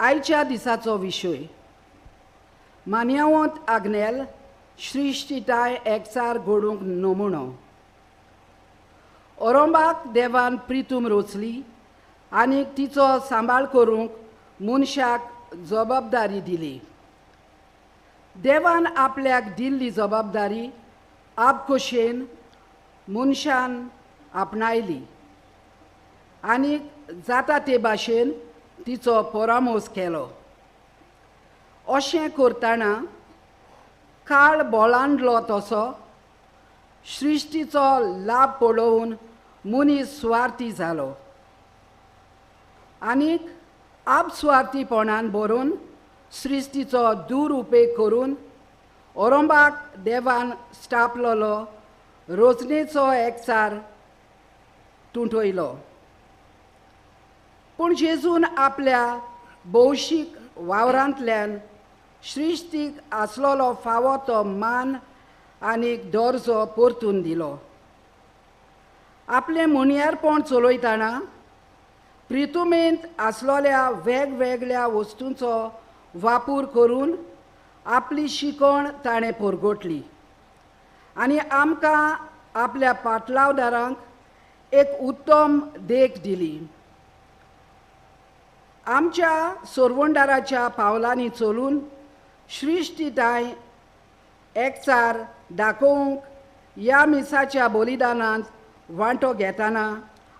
आयच्या दिसाचो विशय. मान्यवंत आग्नेल श्रीश्टिताय एकचार घडूंक नमुनो. ओरोंबाक देवान प्रितूम रोचली आनी तिचो सांबाळ करूंक मनशाक जबाबदारी दिली. देवान आपल्याक दिल्ली जबाबदारी आपखोशेन मनशान आपणायली आनी जाता ते भाशेन तिचो परामोस केलो. अशें करतना काळ बोलांडलो तसो सृश्टीचो लाभ पळोवन मनीस सुवार्थी जालो आनीक आपसुवार्थीपणान भरून सृश्टीचो दुरुपेग करून ओरोंबाक देवान स्टापलोलो रोजनेचो एकचार तुंटयलो. पूण जेजून आपल्या भौशीक वावरांतल्यान सृश्टीक आसलेलो फावो तो मान आनी दर्जो परतून दिलो. आपलें मुनियारपण चलयतना प्रितुमेंत आसलेल्या वेगवेगळ्या वस्तूंचो वापर करून आपली शिकवण ताणें परगटली आनी आमकां आपल्या पाटलावदारांक एक उत्तम देख दिली. आमच्या सोरवंडाराच्या पावलांनी चलून सृश्टीताय एकचार दाखोवंक ह्या मिसाच्या बलिदानांत वांटो घेतना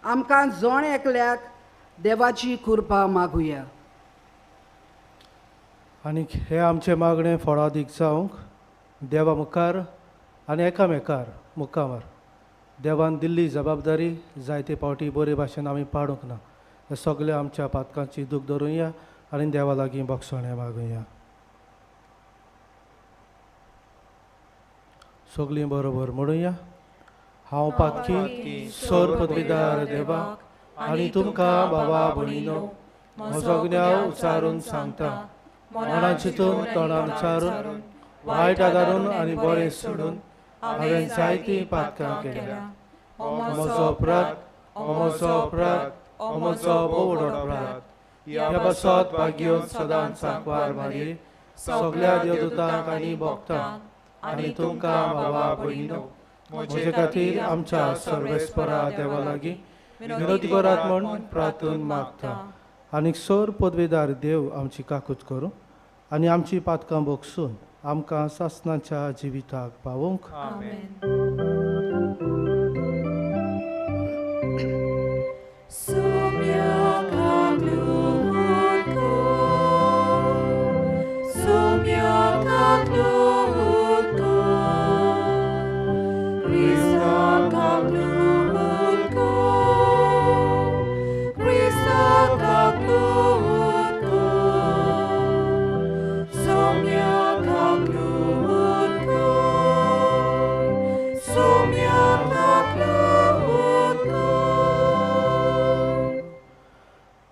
आमकां जण एकल्याक देवाची कृपा मागुया. आनी हे आमचे मागणें फळादीक जावंक देवा मुखार आनी एकामेकार मुखार देवान दिल्ली जबाबदारी जायते फावटी बरे भाशेन आमी पाडूंक ना. हे सगळे आमच्या पातकांची दूख धरुया आनी देवा लागीं बक्षणें मागुया. सगळीं बरोबर म्हणुया. हांव पातकी सोर पदवीदार देवा आनी तुमकां बाबा भयणीनो म्हजो गुन्यांव उचारून सांगता. मनान चिंतून तोंडान उचारून वायट आदारून आनी बरें सोडून हांवें जायतीं पातकां केल्या. म्हजो अपराध, म्हजो अपराध, म्हजो भोव व्हड अपराध. ह्या पासत भाग्योन सदांच सांकवार मारी सगळ्या देवदूतांक आनी भक्तांक आनी तुमकां बाबा भयणीनो म्हजे खातीर आमच्या सर्वेस्परा देवा लागीं विनोदी करात म्हूण प्रार्थून मागता. आनी सोर पदवेदार देव आमची काकूत करूं आनी आमची पातकां भोगसून आमकां सासणाच्या जिविताक पावोवंक.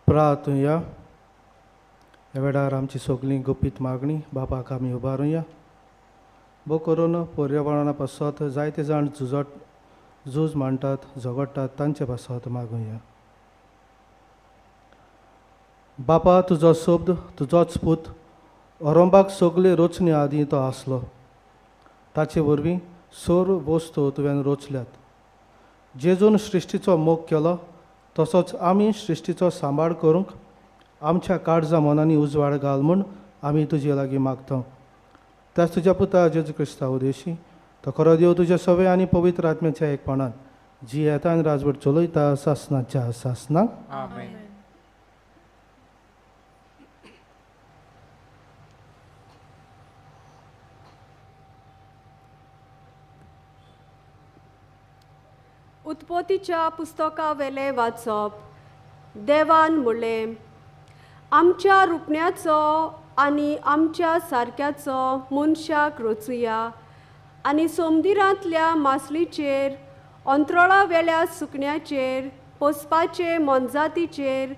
प्रार्थुया. ह्या वेळार आमची सगळीं गुपीत मागणी बापाक आमी उबारुया. बो करून पर्यावरणा पासत जायते जाण झूज मांडटात, झगडटात, तांचे पासत मागुया. बापा, तुजो शब्द तुजोच पूत ओरोंबाक सगळे रचणे आदीं तो आसलो. ताचे वरवीं सर्व वस्तू तुवें रचल्यात. जेजून सृश्टीचो मोग केलो तसोच आमी सृश्टीचो सांबाळ करूंक आमच्या काळजा मनांनी उजवाड घाल म्हूण आमी तुजे लागीं मागता. त्याच तुज्या पुता जेजू क्रिस्ता उदेशी तो खरो देव तुज्या सवे आनी पवित्र आत्म्याच्या एकपणान जी येता आनी राजवट चलयता सासनाच्या सासनाक. आमेन. उत्पत्तीच्या पुस्तका वेलें वाचप. देवान म्हणलें, आमच्या रुपण्याचो आनी आमच्या सारक्याचो मनशाक रचुया आनी सोमदिरांतल्या मासलीचेर, अंत्रोळा वेल्या सुकण्याचेर, पोसपाचे मोनजातीचेर,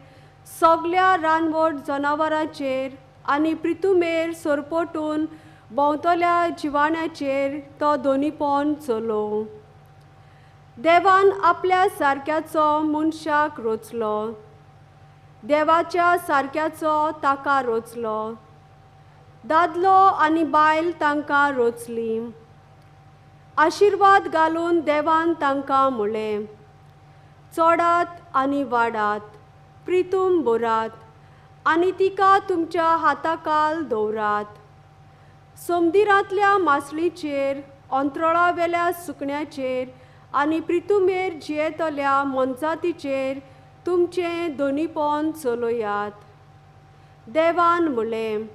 सगल्या रानवट जनावरांचेर आनी प्रितुमेर सरपटून भोंवतल्या जिवाण्याचेर तो दोनीपण चलोवं. देवान आपल्या सारक्याचो मनशाक रचलो. देवाच्या सारक्याचो ताका रोचलो. दादलो आनी बायल तांकां रोचली. आशिर्वाद घालून देवान तांकां म्हळें, चोडात आनी वाडात, प्रितूम भरात आनी तिका तुमच्या हाताकाल दवरात. समुद्रांतल्या मासळीचेर, अंतराळावेल्या सुकण्याचेर आनी प्रितुमेर जियेतल्या मनजातीचेर तुमचें दोनीपण चलयात. देवान म्हळें,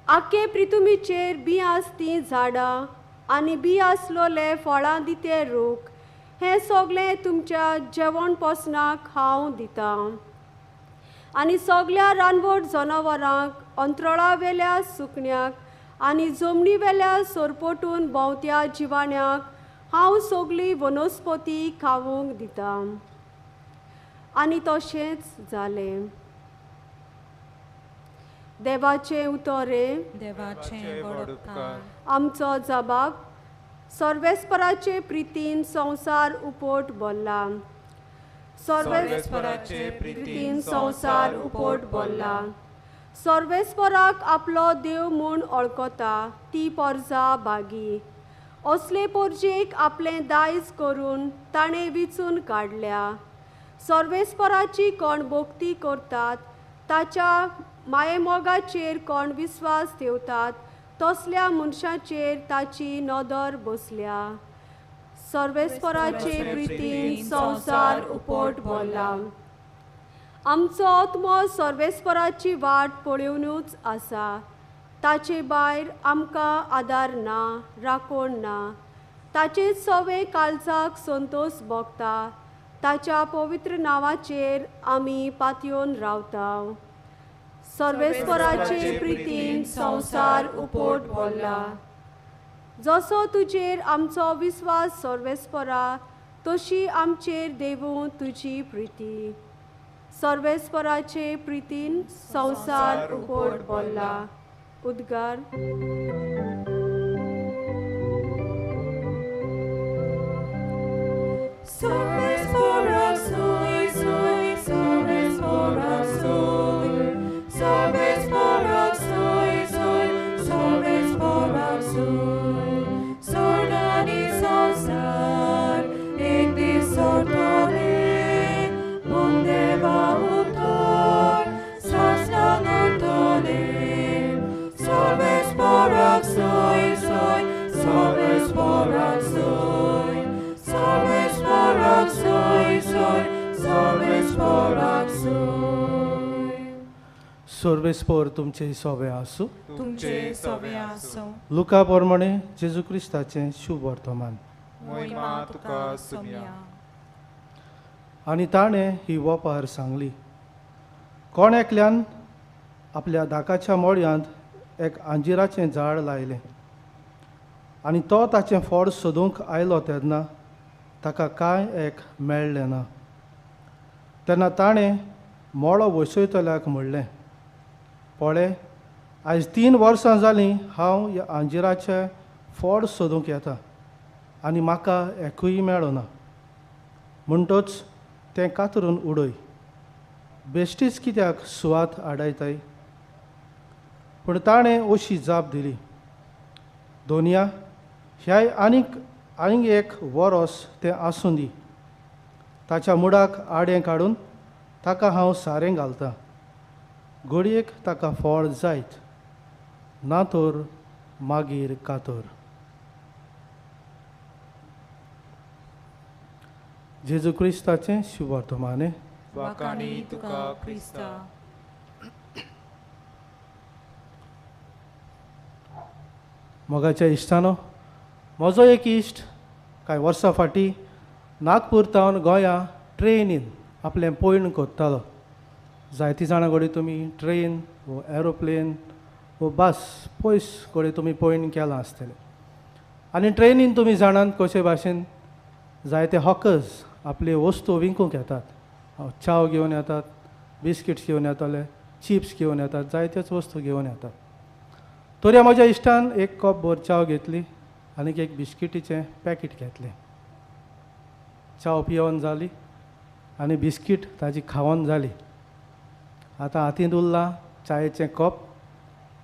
आख्खे प्रितुमीचेर बी आसतीं झाडां आनी बी आसलोले फळां दिते रूख हें सगळें तुमच्या जेवण पोसणाक हांव दितां. आनी सगळ्या रानवट जनावरांक, अंतराळावेल्या सुकण्याक आनी जमनीवेल्या सोरपोटून भोंवत्या जिवाण्याक हांव सगळी वनस्पती खावंक दितां. आनी तशेंच जालें. देवाचें उतर. देवाचें व्हड उपकार. आमचो जबाब सर्वेस्पराचे प्रितीन संवसार उपट भरला. सर्वेस्पराचे प्रितीन संवसार उपट भरला. सर्वेस्पराक आपलो देव म्हूण वळखता ती पोरजा बागी. असले पोरजेक आपलें दायज करून ताणें विचून काडल्या. सर्वेस्पराची कोण भक्ती करतात, ताच्या मायेमोगाचेर कोण विस्वास ठेवतात, तसल्या मनशाचेर ताची नदर बसल्या. सर्वेस्पराचे प्रितीन संवसार उपट भरला. आमचो आत्मो सर्वेस्पराची वाट पळोवनूच आसा. ताचे भायर आमकां आदार ना, राखण ना. ताचे सवे काळजाक संतोश भोगता. ताच्या पवित्र नांवाचेर आमी पातयेवन रावता. सर्वेस्पराचे प्रितीन संवसार उपट भरला. जसो तुजेर आमचो विस्वास सर्वेस्परा, तशी आमचेर देवूं तुजी प्रिती. सर्वेस्पराचे प्रितीन संवसार उपट भरला. उद्गार. सर्वेस्पर तुमचे सोवे आसूं. तुमचे सोवे आसूं. लुका प्रमाणे जेजू क्रिस्ताचें शुभ वर्तमान. मोहिमा तुका सुमया. आनी ताणें ही वपार सांगली, कोण एकल्यान आपल्या दाकाच्या मोळयांत एक आंजिराचें झाड लायलें आनी तो ताचें फळ सोदूंक आयलो तेन्ना ताका कांय एक मेळ्ळें ना. तेन्ना ताणें मोळो वसयतल्याक म्हणलें, पळय, आयज 3 वर्सां जालीं हांव ह्या आंजिराचें फळ सोदूंक येता आनी म्हाका एकूय मेळना. म्हणटच तें कातरून उडय, बेश्टीच कित्याक सुवात आडायताय? पूण ताणें अशी जाप दिली, दोनया, ह्याय आनीक आनीक एक वरोस तें आसूं दी. ताच्या मुडाक आडें काडून ताका हांव सारें घालतां. घडयेक ताका फळ जायत, ना तर मागीर कातर. जेजू क्रिस्ताचें शुभ वर्तमान. वाखाणी तुका क्रिस्ता. मोगाच्या इश्टानो, म्हजो एक इश्ट कांय वर्सां फाटीं नागपूर तावन गोंया ट्रेनीन आपलें पयण करतालो. जायतीं जाणां घडये तुमी ट्रेन वो एरोप्लेन वो बस पयस घडये तुमी पयण केलां आसतलें. आनी ट्रेनीन तुमी जाणात कशे भाशेन जायते हॉकर्स आपले वस्तू विकूंक येतात. च्याव घेवन येतात, बिस्किट्स घेवन येताले, चिप्स घेवन येतात, जायत्योच वस्तू घेवन येतात. तर म्हज्या इश्टान एक कप भर च्याव घेतली आनीक एक बिस्किटीचें पॅकेट घेतलें. च्याव पियोवन जाली आनी बिस्कीट ताजी खावन जाली. आतां हातींत उरलां चायेचें कप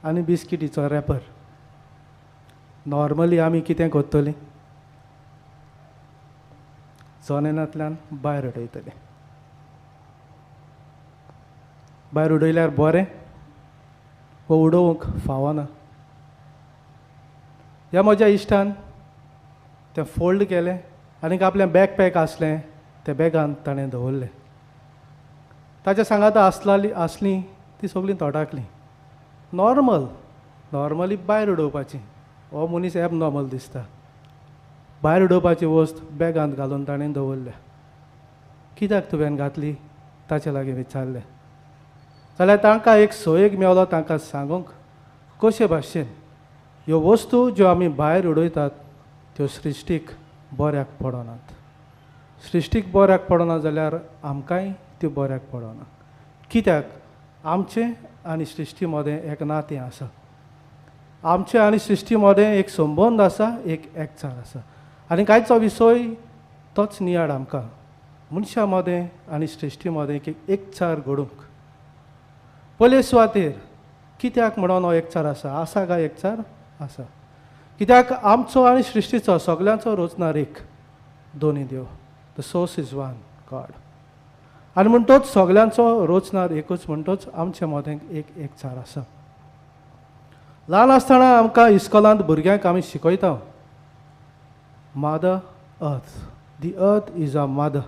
आनी बिस्किटीचो रॅपर. नॉर्मली आमी कितें करतलीं? जनेलांतल्यान भायर उडयतले. भायर उडयल्यार बरें वो उडोवंक फावना? ह्या म्हज्या इश्टान तें फोल्ड केलें आनी आपलें बॅकपॅक आसलें तें बॅगान ताणें दवरलें. ताच्या सांगाता आसलीं ती सगळीं तोटाकलीं. नॉर्मली भायर उडोवपाची. हो मनीस एबनॉर्मल दिसता. भायर उडोवपाची वस्त बॅगांत घालून ताणें दवरल्या. कित्याक तुवें घातली ताचे लागीं विचारलें जाल्यार तांकां एक सोयेक मेवलो तांकां सांगूंक कशे भाशेन ह्यो वस्तू ज्यो आमी भायर उडयतात त्यो सृश्टीक बऱ्याक पडनात. सृश्टीक बऱ्याक पडना जाल्यार आमकांय त्यो बऱ्याक पडना. कित्याक आमचें आनी सृश्टी मदें एक नातें आसा, आमचें आनी सृश्टी मदें एक संबंद आसा, एक एकचार आसा. आनी कांयचो विशय तोच नियाळ आमकां मनशां मदें आनी सृश्टी मदें एक एकचार घडूंक. पयले सुवातेर कित्याक म्हणून हो एकचार आसा? आसा काय एकचार? आसा. कित्याक आमचो आनी सृश्टीचो सगल्यांचो रचणार एक, दोनी देव. The source is one God. आनी म्हणटोच सगल्यांचो रचणार एकूच, म्हणटोच आमचे मदें एक एकचार आसा. ल्हान आसतना आमकां इस्कोलांत भुरग्यांक आमी शिकयता, mother earth, the earth is a mother.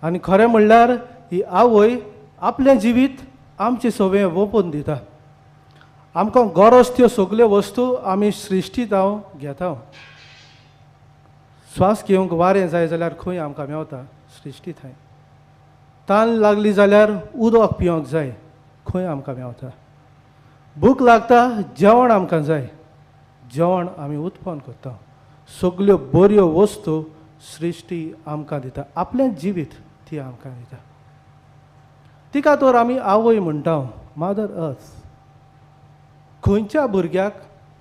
आनी खरें म्हणल्यार ही आवय आपलें जिवीत आमचें सगळें वोपून दिता. आमकां गरज त्यो सगल्यो वस्तू आमी सृश्टींत हांव घेता. श्वास घेवंक वारें जाय जाल्यार खंय आमकां मेवता? सृश्टींत. थंय तान लागली जाल्यार उदक पिवंक जाय, खंय आमकां मेवता? भूक लागता जेवण आमकां जाय, जेवण आमी उत्पन्न करता. सगल्यो बऱ्यो वस्तू सृश्टी आमकां दिता, आपलें जिवीत ती आमकां दिता. तिका तर आमी आवय म्हणटा, मदर अर्थ. खंयच्या भुरग्याक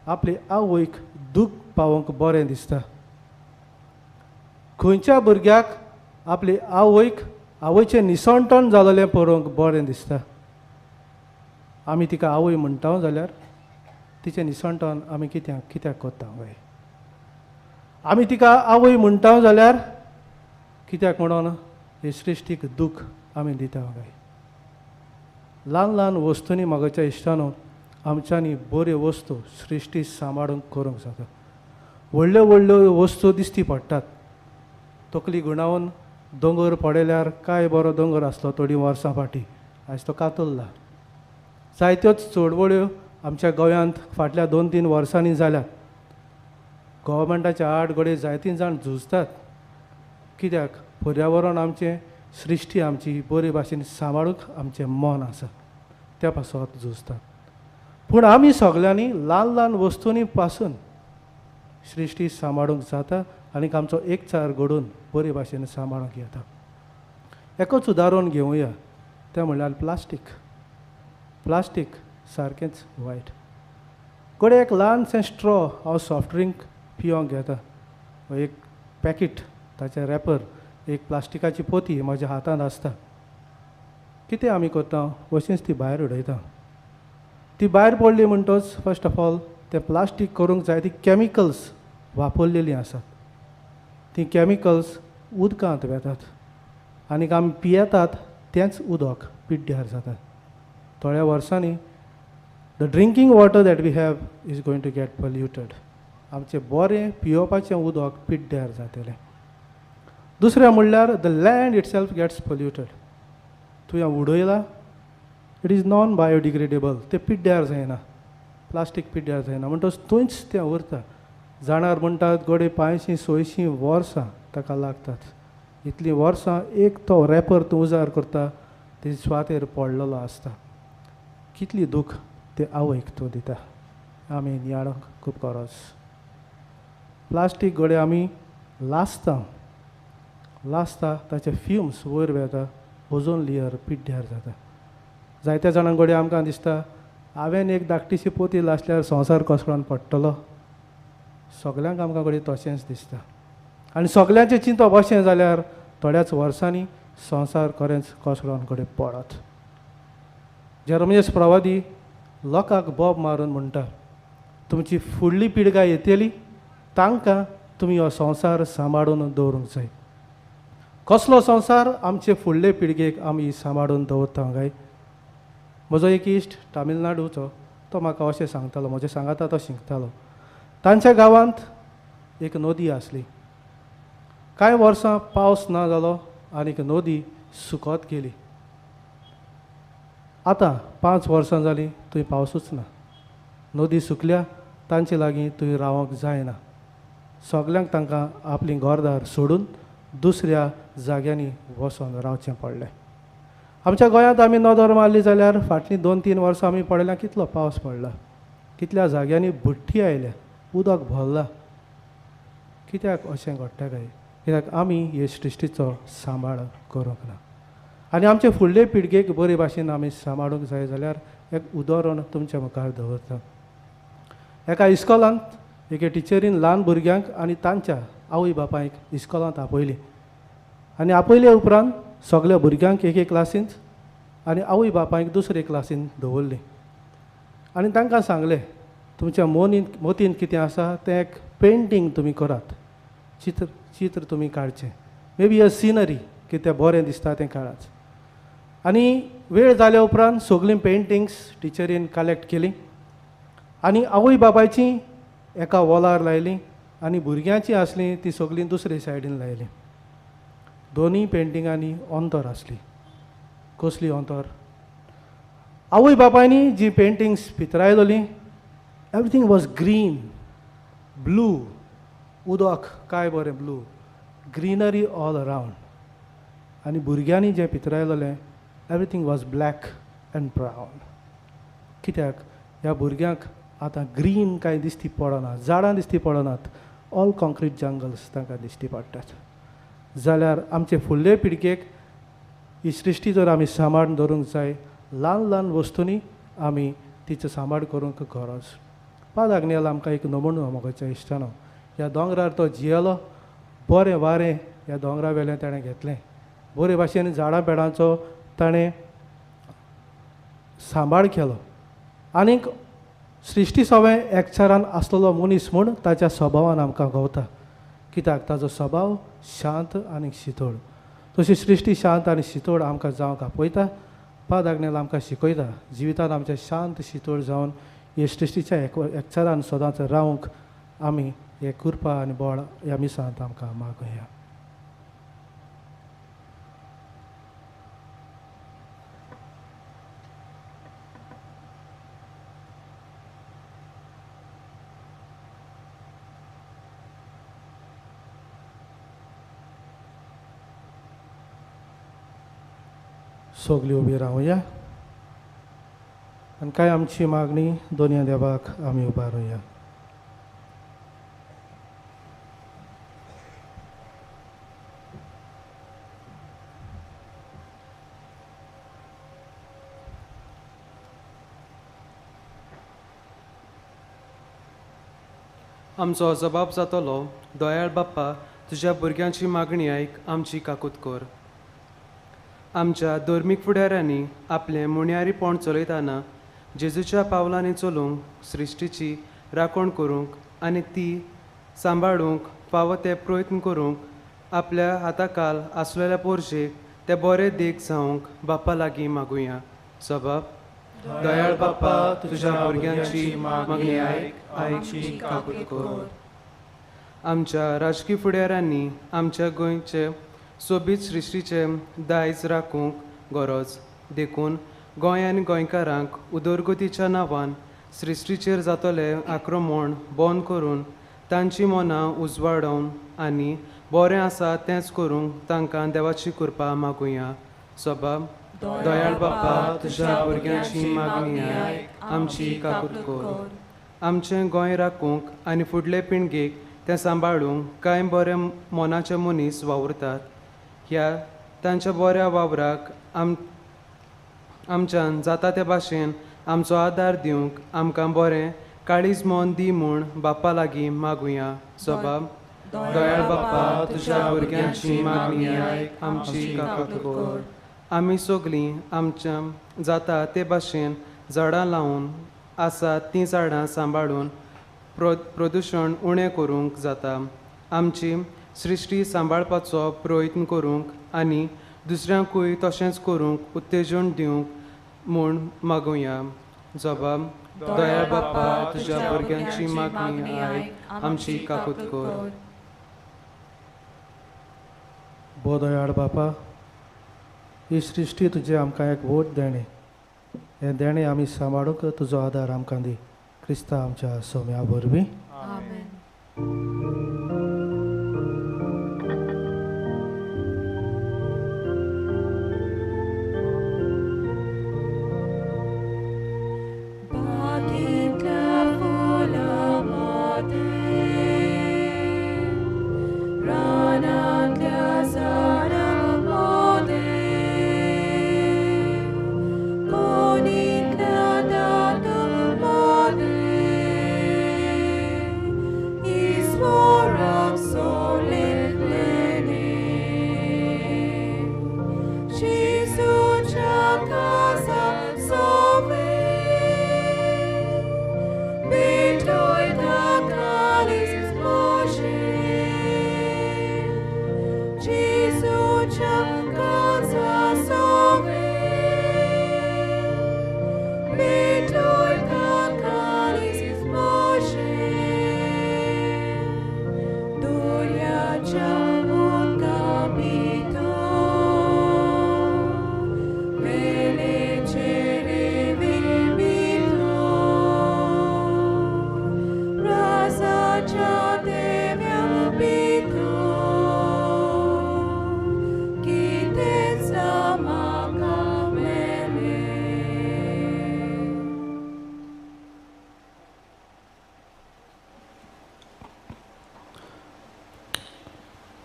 आपले आवयक दूख पावोवंक बरें दिसता? खंयच्या भुरग्याक आपले आवयक आवयचें निसणटण जालेलें पळोवंक बरें दिसता? आमी तिका आवय म्हणटा जाल्यार तिचें निसणटण आमी कित्याक करता वय? आमी तिका आवय म्हणटा जाल्यार कित्याक म्हणून हे सृश्टीक दूख आमी दिता वय? ल्हान ल्हान वस्तूंनी म्हागच्या इश्टानो आमच्यांनी बऱ्यो वस्तू सृश्टी सांबाळूंक करूंक जाता. व्हडल्यो व्हडल्यो वस्तू दिसती पडटात. तकली गुणावन दोंगर पडयल्यार काय बरो दोंगर आसलो थोडीं वर्सां फाटीं, आयज तो कातरला. जायत्योच चळवळ्यो आमच्या गोंयांत फाटल्या 2-3 वर्सांनी जाल्यात. गव्हर्मेंटाच्या आड घडये जायतीं जाण झुजतात. कित्याक पर्यावरण आमचें, सृश्टी आमची बरे भाशेन सांबाळूंक आमचें मन आसा, त्या पासत झुजतात. पूण आमी सगल्यांनी ल्हान ल्हान वस्तूंनी पासून सृश्टी सांबाळूंक जाता आनी आमचो एकचार घडून बरे भाशेन सांबाळूंक येता. एकूच उदाहरण घेवया, तें म्हणल्यार प्लास्टीक. प्लास्टीक सारकेंच वायट. घडये एक ल्हानशें स्ट्रॉ हांव सॉफ्ट ड्रिंक पिवंक घेता, एक पॅकेट ताचें रॅपर, एक प्लास्टिकाची पोती म्हज्या हातांत आसता. कितें आमी करता? अशीच ती भायर उडयता. ती भायर पडली म्हणटच फर्स्ट ऑफ ऑल तें प्लास्टीक करूंक जाय ती कॅमिकल्स वापरलेलीं आसात. तीं कॅमिकल्स उदकांत वेतात आनी आमी पियेतात तेंच उदक पिड्ड्यार जाता. थोड्या वर्सांनी the drinking water that we have is going to get polluted. आमचें बरें पियोवपाचें उदक पिड्ड्यार जातलें. दुसरें म्हणल्यार the land itself gets polluted. तुवें उडयलां, it is non biodegradable, तें पिड्ड्यार जायना, प्लास्टीक पिड्ड्यार जायना, म्हणटच थंयच तें उरता. जाणार म्हणटात घडये 500-600 वर्सां ताका लागतात. इतलीं वर्सां एक तो रॅपर तूं उजार करता, ते सुवातेर पडलेलो आसता. कितली दूख ते आवयक तूं दिता. आमी नियाळूंक खूब गरज. प्लास्टीक घडये आमी लासता, लासता ताचे फ्युम्स वयर वेता, ओझोन लेयर पिड्ड्यार जाता. जायत्या जाणां घडये आमकां दिसता हांवें एक धाकटीशी पोती लासल्यार संवसार कोसळोन पडटलो. सगल्यांक आमकां घडये तशेंच दिसता. आनी सगल्यांचें चिंतप अशें जाल्यार थोड्याच वर्सांनी संवसार खरेंच कोसळोन घडये पडत. जेरोमियस प्रवादी लोकांक बोब मारून म्हणटा, तुमची फुडली पिळगां येतली तांकां तुमी हो संवसार सांबाळून दवरूंक जाय. कसलो संवसार आमचे फुडले पिळगेक आमी सांबाळून दवरता काय? म्हजो एक इश्ट तामिळनाडूचो, तो म्हाका अशें सांगतालो, म्हजें सांगाता तो शिकतालो. तांच्या गांवांत एक नदी आसली. कांय वर्सां पावस ना जालो आनी नदी सुकत गेली. आतां 5 वर्सां जालीं थंय पावसूच ना, नदी सुकल्या, तांचे लागीं थंय रावंक जायना. सगल्यांक तांकां आपलीं घरदार सोडून दुसऱ्या जाग्यांनी वचोन रावचें पडलें. आमच्या गोंयांत आमी नदर मारली जाल्यार फाटलीं 2-3 वर्सां आमी पळयल्या कितलो पावस पडला, कितल्या जाग्यांनी बुट्टी आयल्या, उदक भरलां. कित्याक अशें घडटा काय? कित्याक आमी हे सृश्टीचो सांबाळ करूंक ना. आनी आमचे फुडले पिळगेक बरे भाशेन आमी सांबाळूंक जाय जाल्यार एक उदाहरण तुमच्या मुखार दवरता. एका इस्कॉलांत एके टिचरीन ल्हान भुरग्यांक आनी तांच्या आवय बापायक इस्कॉलांत आपयली आनी आपयले उपरांत सगल्या भुरग्यांक एके क्लासींत आनी आवय बापायक दुसरे क्लासींत दवरली आनी तांकां सांगलें, तुमच्या मोतीन कितें आसा तें एक पेंटींग तुमी करात, चित्र तुमी काडचें, मे बी अ सिनरी, कितें बरें दिसता तें काडात. आनी वेळ जाल्या उपरांत सगळीं पेंटिंग्स टिचरीन कलेक्ट केलीं आनी आवय बापायचीं एका वॉलार लायलीं आनी भुरग्यांचीं आसलीं तीं सगळीं दुसरे सायडीन लायलीं. दोनूय पेंटिंगांनी अंतर आसली. कसली अंतर? आवय बापायनी जी पेंटिंग्स पितरायलोलीं एवरीथींग वॉज ग्रीन, ब्लू, उदक काय बरें ब्लू, ग्रीनरी ऑल अरावंड. आनी भुरग्यांनी जें पितरायलोलें everything was black and brown. कित्याक ह्या भुरग्यांक आतां ग्रीन कांय दिश्टी पडना, झाडां दिश्टी पडनात, ऑल कॉन्क्रीट जंगल्स तांकां दिश्टी पडटात. जाल्यार आमचे फुडले पिळगेक ही सृश्टी जर आमी सांबाळून दवरूंक जाय, ल्हान ल्हान वस्तूंनी आमी तिचो सांबाळ करूंक गरज. पाद आग्नेल आमकां एक नमुनो म्हज्या इश्टानो, ह्या दोंगरार तो जियेलो, बरें वारें ह्या दोंगरा वेल्यान ताणें घेतलें, बरे भाशेन झाडां पेडांचो ताणें सांबाळ केलो आनीक सृश्टी सवें एकचारान आसलेलो मनीस म्हूण ताच्या स्वभावान आमकां गवता. कित्याक ताजो स्वभाव शांत आनी शितोळ. तशी सृश्टी शांत आनी शितोळ आमकां जावंक आपयता. पाद आग्नेल आमकां शिकयता जिवितान आमच्या शांत शितोळ जावन हे सृश्टीच्या एकचारान सदांच रावंक आमी हे कृपा आनी बळ ह्या मिसांत आमकां मागुया. सगळी उबी रावया आनी कांय आमची मागणी दोनया देवाक आमी उबारुया. आमचो जबाब जातलो, दयाळ बाप्पा तुज्या भुरग्यांची मागणी आयक, आमची काकूत कर. आमच्या धर्मीक फुडाऱ्यांनी आपलें मुणयारीपण चलयतना जेजूच्या पावलांनी चलूंक, सृश्टीची राखण करूंक आनी ती सांबाळूंक फावो ते प्रयत्न करूंक आपल्या हाताखाल आसलेल्या पोरशेक ते बरे देख जावंक बाप्पा लागीं मागुया. सबाब दयाळ बाप्पा तुज्या भुरग्यांची मागणी आयक, आमची काकूत कर. आमच्या राजकी फुडाऱ्यांनी आमच्या गोंयचे सोबीत सृश्टीचें दायज राखूंक गरज देखून गोंय आनी गोंयकारांक उदरगतीच्या नांवान सृश्टीचेर जातलें आक्रमण बंद करून तांची मनां उजवाडोवन आनी बरें आसा तेंच करूंक तांकां देवाची कृपा मागुया. सबाब दयाळ बाप्पा तुज्या भुरग्यांची मागणी आयक, आमची काकूत कर. आमचें गोंय राखूंक आनी फुडले पिळगेक तें सांबाळूंक कांय बरे मनाचे मनीस वावुरतात. ह्या तांच्या बऱ्या वावराक आमच्यान जाता ते भाशेन आमचो आदार दिवंक आमकां बरें काळीज मन दी म्हूण बाप्पा लागीं मागुया. सबाब दयाळ बाप्पा तुज्या भुरग्यांची मागणी आयक, आमची काकूत कर. आमी सगळीं आमच्या जाता ते भाशेन झाडां लावन आसा तीं झाडां सांबाळून प्रदुशण उणें करूंक जाता. आमची सृश्टी सांबाळपाचो प्रयत्न करूंक आनी दुसऱ्यांकूय तशेंच करूंक उत्तेजन दिवंक म्हूण मागुया. जबाब दयाळ बाप्पा तुज्या भुरग्यांची मागणी आयक, आमची काकूत कर. बो दयाळ बापा, ही सृश्टी तुजें आमकां एक व्हड देणें. हें देणें आमी सांबाळूंक तुजो आदार आमकां दी. क्रिस्ता आमच्या सोम्या वरवीं. आमेन.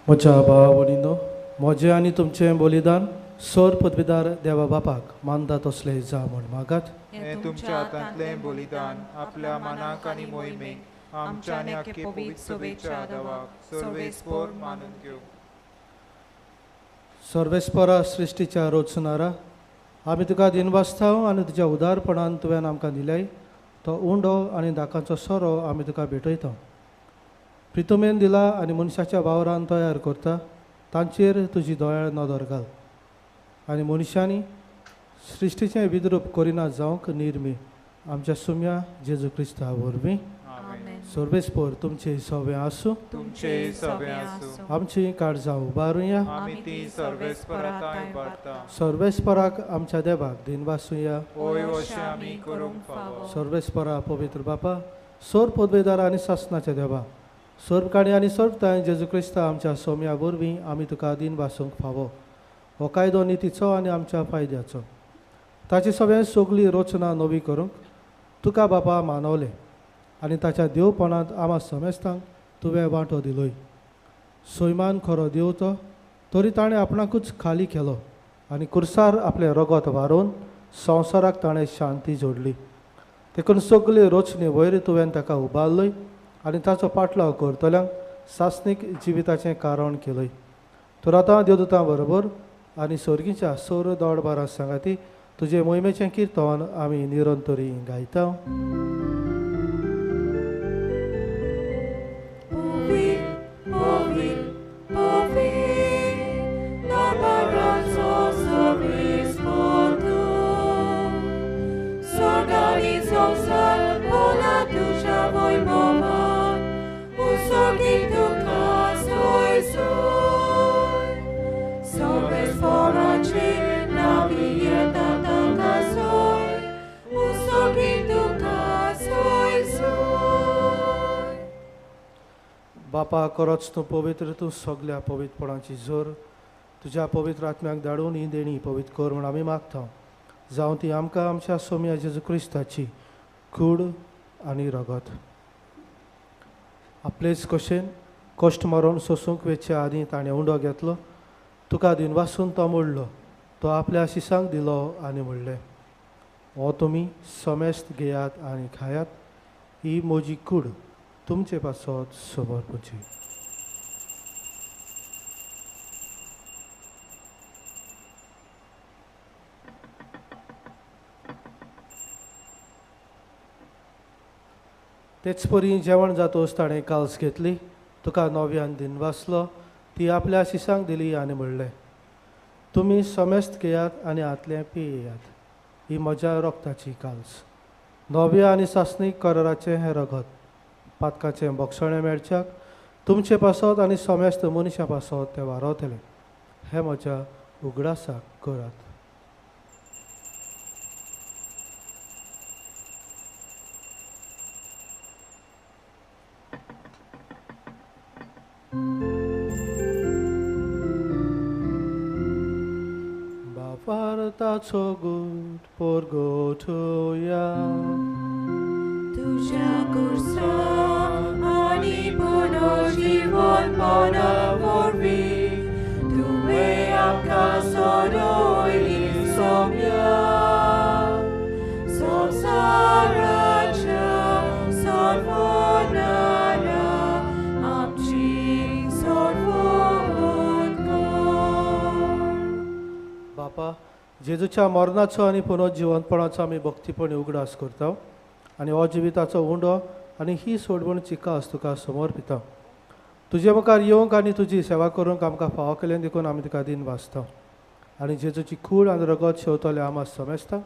म्हज्या भाव भयणींनो, म्हजें आनी तुमचें बलिदान सोर पदवीदार देवा बापाक मानता तसलें जावं म्हूण मागात. हें तुमच्या हातांतलें बलिदान आपल्या मनाक आनी मोहिमेक आमच्या आनी आख्खे पवित्र सभेच्या देवाक सर्वेस्पोर मानून घेवं. सर्वेस्पोरा सृश्टीच्या रोचनारा, आमी तुका दिनवासता आनी तुज्या उदारपणान तुवें आमकां दिल्याय तो उंडो आनी दाकाचो सोरो आमी तुका भेटयता. प्रितुमेन दिला आनी मनशाच्या वावरान तयार करता तांचेर तुजी दयाळ नदर घाल आनी मनशांनी सृश्टीचें विद्रूप करिना जावंक निर्मी आमच्या सुम्या जेजू क्रिस्ता वरवीं. सर्वेस्पोर तुमचे सवे आसूं. तुमचे सवे आसूं. आमची काळजां उबारुया. आमी ती सर्वेस्पराक उबारता. सर्वेस्पराक आमच्या देवाक दिनवासुया. होय अशें आमी करूंक फावो. सर्वेस्परा पवित्र बापा, सोर पदवेदार आनी सासनाच्या देवा, सर्व काणी आनी सर्वताय जेजू क्रिस्ता आमच्या सोम्या वरवीं आमी तुका दिनवासूंक फावो. हो कायदो नितीचो आनी आमच्या फायद्याचो. ताची सगळें सगळी रचना नवी करूंक तुका बापा मानवलें आनी ताच्या देवपणांत आमा समेस्तांक तुवें वांटो दिलोय. सैमान खरो देव तो, तरी ताणें आपणाकूच खाली केलो आनी कुर्सार आपलें रगत वारोवन संवसाराक ताणें शांती जोडली. देखून सगळी रचने वयर तुवें ताका उबारलोय आनी ताचो पाटलाव करतल्यांक सासणीक जिविताचें कारण केलय. तर आतां देवदूतां बरोबर आनी सर्गीच्या सोर दोडबारां सांगाती तुजे मोहिमेचें किर्तन आमी निरंतरी गायता. बापा खरोच तूं पवित्र, तूं सगल्या पवित्रपणाची जोर तुज्या पवित्र आत्म्याक धाडून ही देणी पवित्र कर म्हूण आमी मागता. जावं ती आमकां आमच्या सोम्या जेजू क्रिस्ताची कूड आनी रगत. आपलेच कशेन कश्ट मरण सोसूंक वेच्या आदीं ताणें उंडो घेतलो, तुका दिनवासून तो मोडलो, तो आपल्या शिसांक दिलो आनी म्हणलें, हो तुमी समेस्त घेयात आनी खायात, ही म्हजी कूड तुमचे पासत समर्पची. तेच परी जेवण जातोच ताणें काल्स घेतली, तुका नव्यान दिन वाचलो, ती आपल्या शिसांक दिली आनी म्हणलें, तुमी समेस्त घेयात आनी हातलें पियेयात. ही म्हज्या रोगताची काल्स, नव्या आनी सासणीक कराराचें हें रगत, पातकाचें बोगसणें मेळच्याक तुमचे पासत आनी समेस्त मनशां पासत तें वारवतलें. हें म्हज्या उगडासाक करात. बापारताचो गूट पोरगोठोया तुज्या कुर्सा आनी पुनर्जीवनपणा वरवीं तुवें आमकां सोडयली सोम्या. संवसाराच्या सोडवणाऱ्या आमची सोडवण कर. बापा, जेजूच्या मरणाचो आनी पुनर्जिवंतपणाचो आमी भक्तीपणी उगडास करता आनी हो जिविताचो उंडो आनी ही सोडवणची कास तुका समर्पिता. तुजे मुखार येवंक आनी तुजी सेवा करूंक आमकां फावो केलें देखून आमी तुका दिन वाचता. आनी जेजूची कूड आनी रगत शेवतले आमा समेस्ता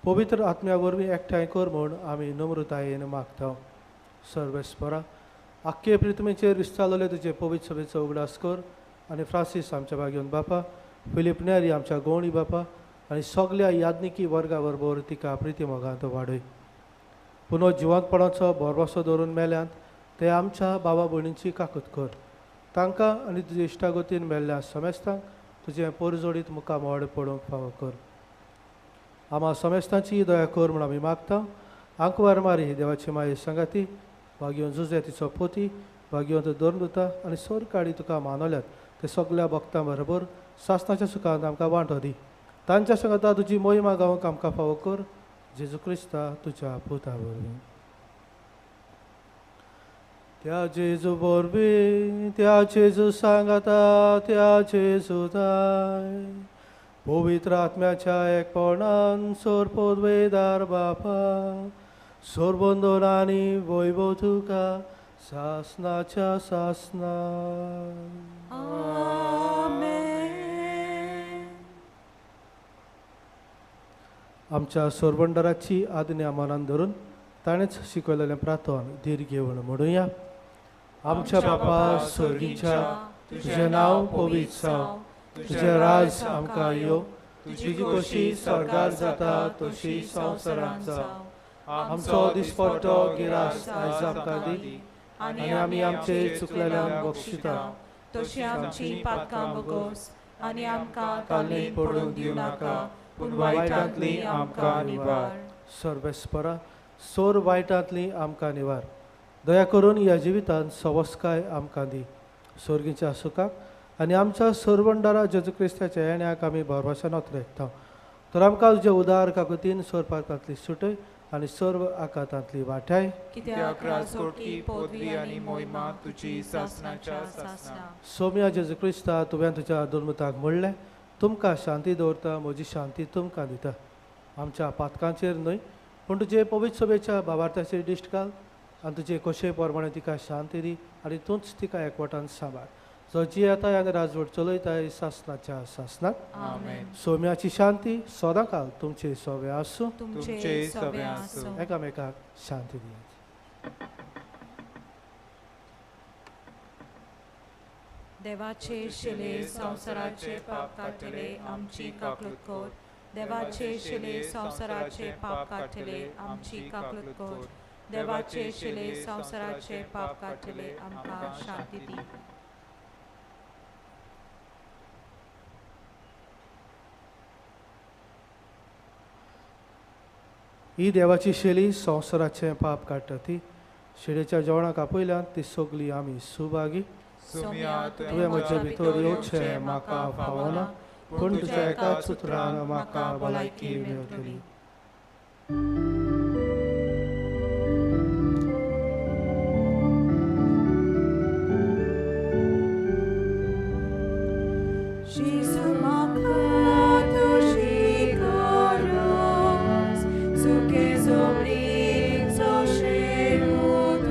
पवित्र आत्म्या वरवीं एकठांय कर म्हूण आमी नम्रतायेन मागता. सर्वेस्परा, आख्खे पृथ्वीचेर विस्तारलेले तुजे पवित्र सभेचो उगडास कर आनी फ्रांसीस आमच्या भाग्योन बापा, फिलीप नेरी आमच्या गोवणी बापा आनी सगल्या याज्ञिकी वर्गा बरोबर तिका प्रिती मोगांत वाडय. पुनः जिवंतपणाचो भरवसो दवरून मेल्यांत ते आमच्या बाबा भयणींची काकूत कर. तांकां आनी तुजे इश्टागतीन मेल्ल्या समेस्तांक तुजें पोरजोडीत मुखार मोड पडूंक फावो कर. आमा समेस्तांची दया कर म्हूण आमी मागता. आंकवार मारी देवाची माये सांगाती, भाग्योन जुजे तिचो पोती, भाग्योन धर्मदुता आनी सोरकाडी तुका मानवल्यात ते सगल्या भक्तां बरोबर सासणाच्या सुखांत आमकां वांटो दी. तांच्या सांगाता तुजी मोहिमा गावंक आमकां फावो कर. जेजू क्रिस्ता तुज्या पुता वरवीं. त्या जेजू वरवीं, त्या जेजू सांगाता, त्या जेजू दाय पवित्र आत्म्याच्या एकपणान सोरपोदवेदार बापा, सोरबंदोन आनी वैभव तुका सासनाच्या सासना. आमच्या सोरबंडराची आज्ञा मनान धरून ताणेंच शिकयलेलें प्रार्थन धीर घेवन म्हणुया. आमच्या बापा स्वर्गीच्या, तुजें नांव पवित्र जावं, तुजें राज आमकां येवं, तुजी कशी स्वर्गार जाता तशी संवसारांत जावं. आमचो दिसपट्टो गिरास आयज आमकां दी आनी आमी आमचे चुकलेल्यांक बक्षिता तशी आमची पातकां बगोस आनी आमकां तालीन पडूंक दिवं नाका, पूण वायटांतली आमकां निवार. सर्वेस्परा, सोर वायटांतली आमकां निवार. दया करून ह्या जिवितांत सवस्काय आमकां दी. स्वर्गीच्या सुखाक आनी आमच्या सोरवंडारा जेजू क्रिस्ताच्या येण्याक आमी भरवशान अतरेकता. तर आमकां तुजे उदार काकुतीन सोरपाकांतली सुटय आनी सर्व आकातांतली वाठाय. कित्याक राजकोटकी पदवी आनी मोहिमा तुजी सासणाच्या सासणा. सोम्या जेजू क्रिस्ता, तुवें तुज्या दुर्मताक म्हणलें, तुमकां शांती दवरता, म्हजी शांती तुमकां दिता. आमच्या पातकांचेर न्हय पूण तुजे पवित्र सभेच्या भावार्थाचेर दिश्ट घाल आनी तुजे कशे प्रमाणे तिका शांती दी आनी तूंच तिका एकवटान सांबाळ. जो जियेता आनी राजवट चलयताय सासणाच्या सासणाक. सोम्याची शांती सदांकाल तुमचे सवे आसूं. तुमचे सवे आसूं. एकामेकाक शांती दियात. देवाचे शिले संवसाराचे पाप काडटले आमची काकूत कर. देवाचे शिले संवसाराचे पाप काडटले आमची काकूत कर. देवाचे शिले संवसाराचे पाप काडटले आमकां शांती दी. ही देवाची शेली संवसाराचें पाप काडटा. ती शेळेच्या जेवणाक आपयल्यान ती सगली आमी सुभागी. तुवें म्हजे भितर येवचें म्हाका फावना, पूण तुज्या एकाच उतरान म्हाका भलायकी मेळटली. Suke zobrin, so sheru.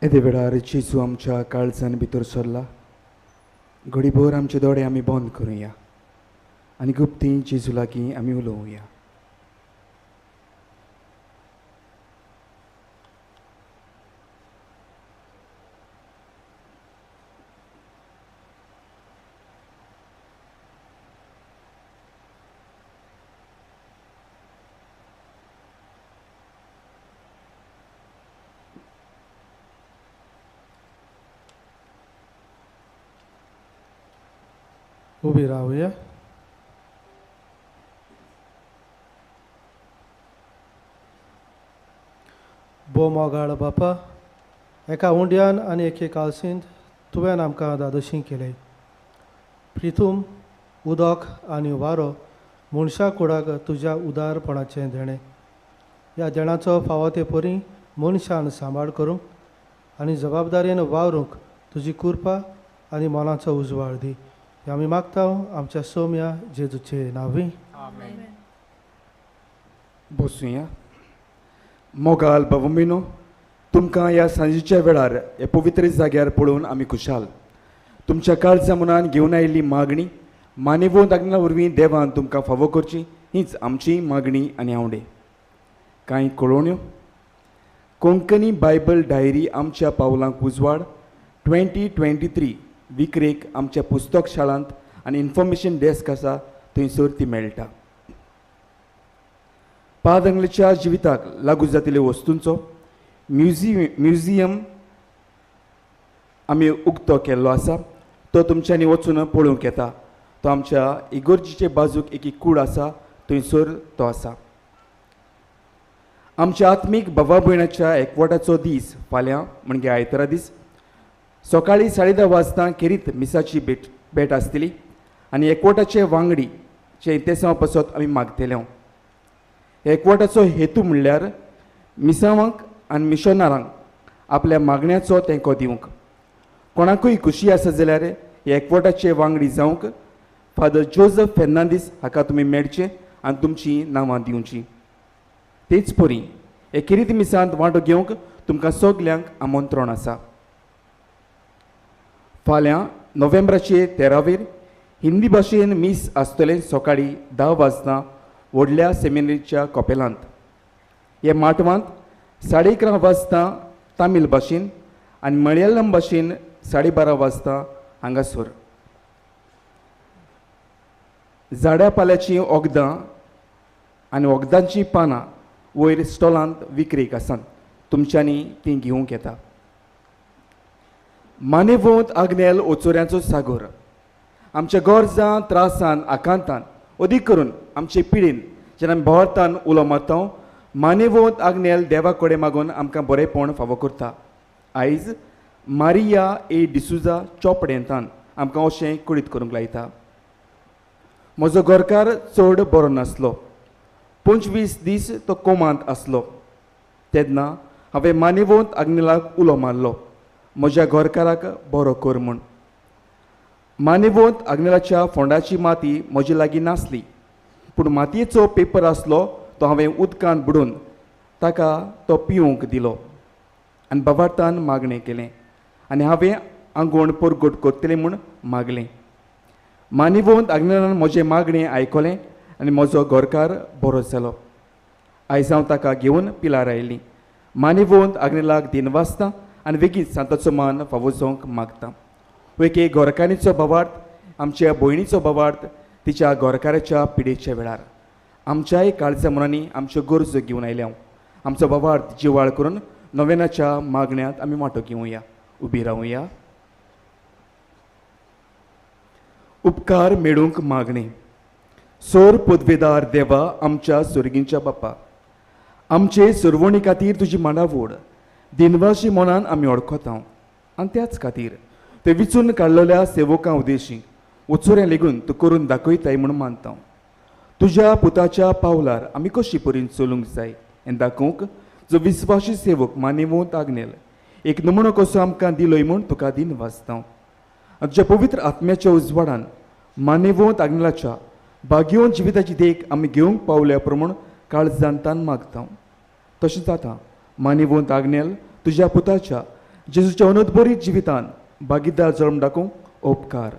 येदे वेळार जेजू आमच्या काळजान भितर सरला. घडीभर आमचे दोळे आमी बंद करुया आनी गुप्ती जेजू लागीं आमी उलोवया. उबी रावया. भोव मोगाळ बापा, एका उंड्यान आनी एके कालसींत तुवें आमकां दादोशी केले. प्रितूम उदक आनी वारो मनशा कुडाक तुज्या उदारपणाचें देणें. ह्या देणाचो फावो ते परी मनशान सांबाळ करूंक आनी जबाबदारेन वावरूंक तुजी कृपा आनी मनाचो उजवाड दी. आमी मागता आमच्या सोम्या जेजूचे नांवी. बसुया. मोगाल बाबा, तुमकां ह्या सांजेच्या वेळार ह्या पवित्र जाग्यार पळोवन आमी खुशाल. तुमच्या काळजा मनान घेवन आयिल्ली मागणी मानेवोंत आग्नेला वरवीं देवान तुमकां फावो करची हीच आमची मागणी आनी आवडे. कांय कळोवण्यो. कोंकणी बायबल डायरी आमच्या पावलांक उजवाड 2023 विक्रेक आमच्या पुस्तक शाळांत आनी इन्फॉर्मेशन डेस्क आसा थंयसर ती मेळटा. पादंगलेच्या जिविताक लागू जातिल्ल्या वस्तूंचो म्युझियम आमी उक्तो केल्लो आसा. तो तुमच्यांनी वचून पळोवंक येता. तो आमच्या इगोर्जीचे बाजूक एक कूड आसा थंयसर तो आसा. आमच्या आत्मीक बाबा भयणाच्या एकवटाचो दीस फाल्यां म्हणजे आयतारा दीस सकाळी 10:30 वाजता खेरीत मिसाची भेट आसतली आनी एकवटाचे वांगडीचे इतेसांव पासत आमी मागतले. एकवटाचो हेतू म्हणल्यार मिसावांक आनी मिशनारांक आपल्या मागण्याचो तेंको दिवंक. कोणाकूय खुशी आसा जाल्यार हे एकवटाचे वांगडी जावंक फादर जोजफ फेर्नांदीस हाका तुमी मेळचे आनी तुमची नांवां दिवची. तेच परी हे खेरीत मिसांत वांटो घेवंक तुमकां सगल्यांक आमंत्रण आसा. फाल्यां नोव्हेंबराचे 13 हिंदी भाशेन मीस आसतलें सकाळी 10 वाजता व्हडल्या सेमिनरीच्या कॉपेलांत. हे माटवांत 11:30 वाजता तामील भाशेन आनी मलयाळम भाशेन 12:30 वाजता हांगासर. झाडां पाल्याचीं वखदां आनी वखदांचीं पानां वयर स्टॉलांत विक्रेक आसात. तुमच्यांनी तीं घेवंक येता. मानेवोंत आग्नेल ओचोऱ्यांचो सागोर आमच्या गरजां त्रासान आकांतान अदीक करून आमचे पिडेन जेन्ना आमी भोंवतान उलो मारता मानेवोंत आग्नेल देवा कडेन मागून आमकां बरेंपण फावो करता. आयज मारिया ए डिसुजा चोपडेंतान आमकां अशें कळीत करूंक लायता. म्हजो घरकार चड बरो नासलो. 25 दीस तो कोमांत आसलो. तेन्ना हांवें मानेवोंत आग्नेलाक उलो मारलो म्हज्या घरकाराक बरो कर म्हूण. मानेवोंत आग्नेलाच्या फोंडाची माती म्हजे लागीं नासली पूण मातयेचो पेपर आसलो तो हांवें उदकांत बुडोवन ताका तो पिवंक दिलो आनी बाबार्थान मागणें केलें आनी हांवें आंगवण परगट करतलें म्हूण मागलें. मानेवोंत आग्नेलान म्हजें मागणें आयकलें आनी म्हजो घरकार बरो जालो. आयज हांव ताका घेवन पिलार आयलीं. मानेवोंत आग्नेलाक दिनवासता आनी वेगीच सांताचो मान फावो जावंक मागता. एके घरकान्नीचो भावार्थ आमच्या भयणीचो भावार्थ तिच्या घरकाराच्या पिडेच्या वेळार आमच्याय काळजा मनांनी आमच्यो गरजो घेवन आयल्या. आमचो भावार्थ जिवाळ करून नोवेनाच्या मागण्यांत आमी वांटो घेवया. उबी रावया. उपकार मेळूंक मागणें. सोर पदवेदार देवा आमच्या सोर्गींच्या बापा, आमचे सुरवणी खातीर तुजी मांडावड दिनवाशी मनान आमी वळखता आनी त्याच खातीर ते विचून काडलेल्या सेवकां उद्देशी उचोऱ्यां लेगून तूं करून दाखयताय म्हूण मानता. तुज्या पुताच्या पावलार आमी कशी परीन चलूंक जाय हें दाखोवंक जो विस्वाशी सेवक मानेवोंत आग्नेल एक नमुनो कसो आमकां दिलोय म्हूण तुका दिनवासता. आनी तुज्या पवित्र आत्म्याच्या उजवाडान मानेवोंत आग्नेलाच्या भाग्यवंत जिविताची देख आमी घेवंक पावल्या प्रमाण काळजान तान मागता. तशेंच आतां मानेवोंत आग्नेल तुज्या पुताच्या जेजूच्या अनोदबरीत जिवितान भागीदार जल्म दाखोवंक उपकार.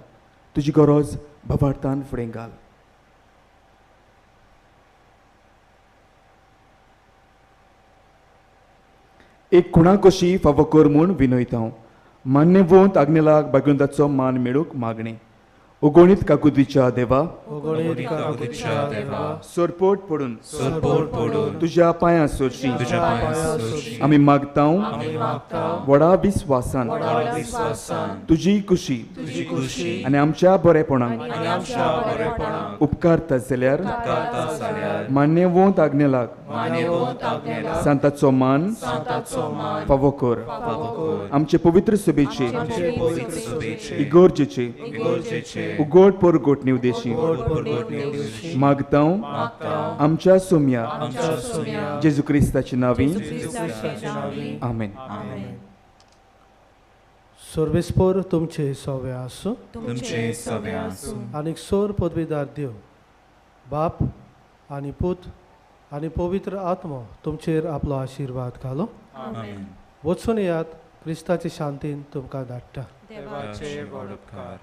तुजी गरज भावार्थान फुडें घाल. एक खुणा कशी फावो कर म्हूण विनयता हांव. मान्यवंत आग्नेलाक भाग्यवंताचो मान मेळूंक मागणें. उगोणीत काकुतीच्या देवा, सरपोट पडून तुज्या पांयां सोरशी आमी मागता व्हडा विस्वासान तुजी कुशी आनी आमच्या बरेपणाक उपकारता जाल्यार मान्यवंत आग्नेलाक सांताचो मान फावो कर. आमचे पवित्र सभेचे इगोर्जेचे उगोड परगोट निवदेशी मागता आमच्या सोम्या जेजू क्रिस्ताच्या नांवी आमेन. सर्वेस्पोर तुमचे सवे आसूं, आनी सोर पदवीदार देव बाप आनी पूत आनी पवित्र आत्मो तुमचेर आपलो आशिर्वाद घालो. वचून येयात, क्रिस्ताचे शांतीन तुमकां धाडटा. देवाचे व्हड उपकार.